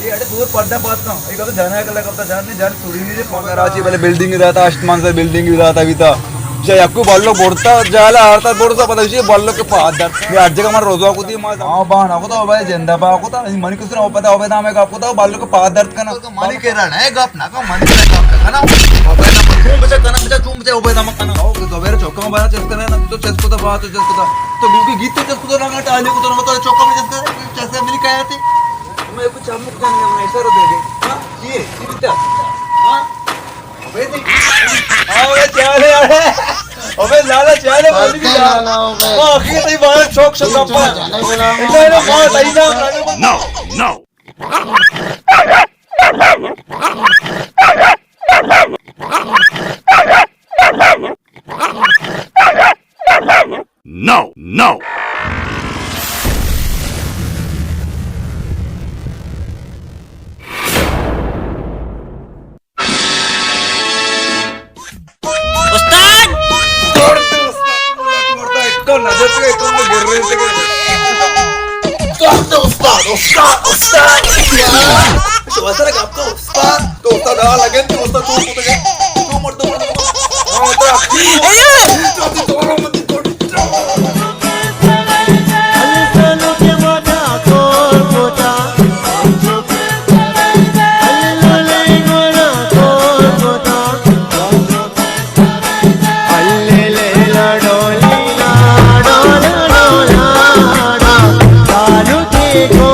اے اڑے دور پردہ پات کن۔ اے کتو جانا ہے کلا کپتا جان نے جان سوری نہیں دے پاگل راجی بلے بلڈنگ داتا اشت منزل بلڈنگ داتا بیتا۔ جا یکو بالو بڑتا جالا آرتا بڑتا پتا اسی بالو کے پاد درد۔ یہ ہر جگہ من روزا کو دی ما۔ ہاں بان کو تو بھائی زندہ با کو تو منی کس نے پتا ہو بتا میں کو تو بالو کے پاد درد کنا۔ منی کے رہا ہے گپ نہ کا منی کے گپ نہ کنا۔ بابا نہ من بچا کنا بچا چون بچا ہو بتا مکنا۔ او تو بیر چوکا بارا چس کرے نا تو چس کو تو بات چس کو تو۔ تو گو کے گیت چس کو تو نہ ٹالی کو تو نہ تو چوکا میں چس کرے چس ملی کہتے۔ میں کچھ چمک جانے میں ایسا رو دے دے۔ ہاں؟ یہ، یہ بیٹا۔ ہاں؟ ابے دیکھ۔ ہاں، ابے چالے، ابے۔ ابے لالا چالے، بولی بھی لالا، ابے۔ ہاں، آخر تئی بارے چوک شد رپا۔ جانے بلا۔ اللہ نے بات آئی نا۔ No, no. No, no. استاد! توڑ دے استاد، بولا توڑ دے، ایک تو نظر سے ایک تو گر رہے تھے۔ توڑ دے استاد، استاد، استاد۔ تو اثر ہے آپ کا استاد، تو استاد آ لگے، تو استاد چوک کو تو گیا۔ تو مرد، مرد، مرد۔ ہاں، تو آپ کی۔ تو تو تو تو تو